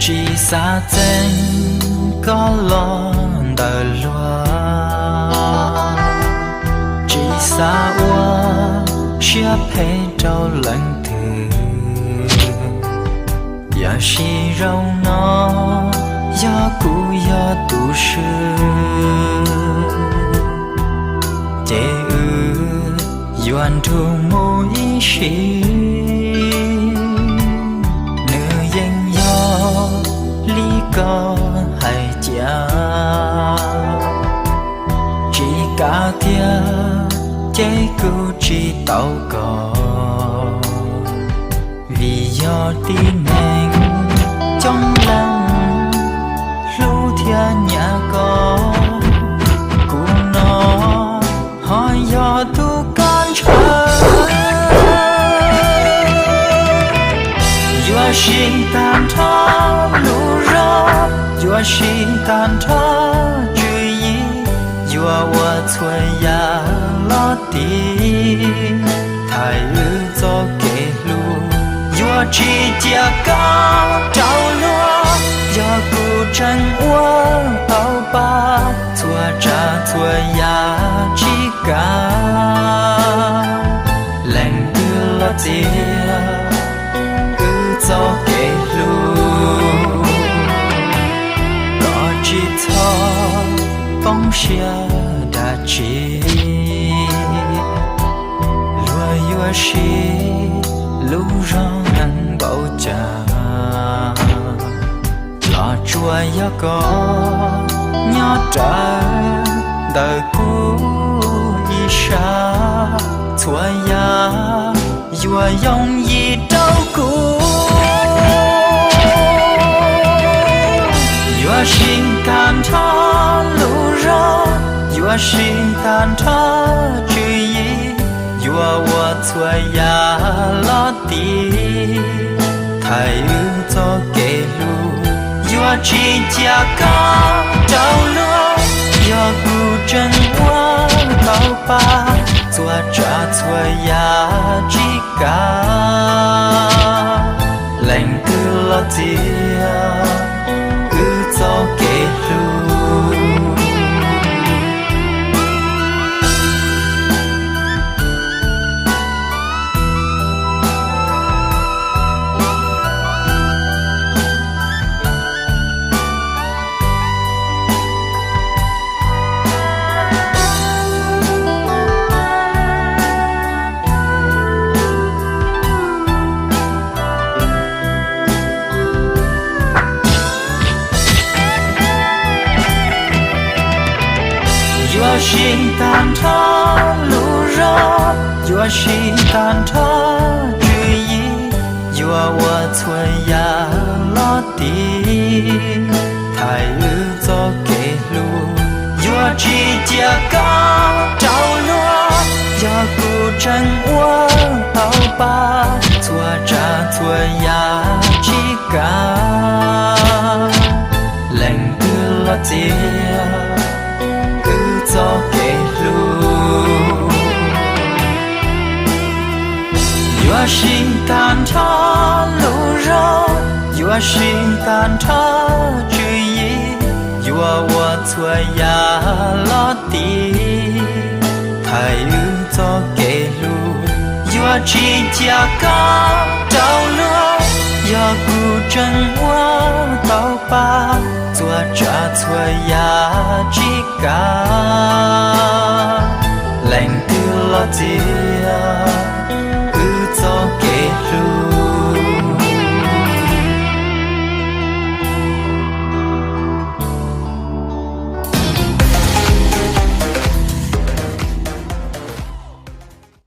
Tsis xav txeeb koj los ntawm luag, tsis xav ua siab phem rau leej twg. Tiam sis zaum no yog kuv yog tus swb, ces wb yuav nrug mus ib sim. Nws yeej yog li koj hais cia, tsis kav tiag ces kuv tsis tau koj. Vim yog tib neeg coob leej hlub thiab nyiam koj, kuv no ho yog tus koj ntshaw. Yuav sib tag nrho lub zog, yuav sib tag nrho tswv yim, yuav ua txhua yam los tiv thaiv wb txoj kev hlub. Yuav tsis cia koj rau luag, yog kuv tseem ua tau pab txhua tsav txhua yam tsis kav. Leej twg los txiav wb txoj kev hlub, koj tsis txhob poob siab dab tsi. Luag yuav siv lub zog neeg npaum cas los tsuas yog koj nyob rawv ntawm kuv ib sab. Txhua yam yuav yooj yim rau kuv. Yuav sib tag nrho lub zog, yuav sib tag nrho tswv yim, yuav ua txhua yam los tiv thaiv wb txoj kev hlub. Yuav tsis cia koj rau luag, yog kuv tseem ua tau pab txhua tsav txhua yam tsis kav. Leej twg los txiav wb txoj kev hlub. Yuav sib tag nrho lub zog, yuav sib tag nrho tswv yim, yuav ua txhua yam los tiv thaiv wb txoj kev hlub. Yuav tsis cia koj rau luag, yog kuv tseem ua tau pab txhua tsav txhua yam tsis kav. Leej twg los txiav wb txoj kev hlub. Yuav sib tag nrho lub zog, yuav sib tag nrho tswv yim, yuav ua txhua yam los tiv thaiv wb txoj kev hlub. Yuav tsis cia koj rau luag, yog kuv tseem ua tau pab txhua tsav txhua yam tsis kav. Leej twg los txiav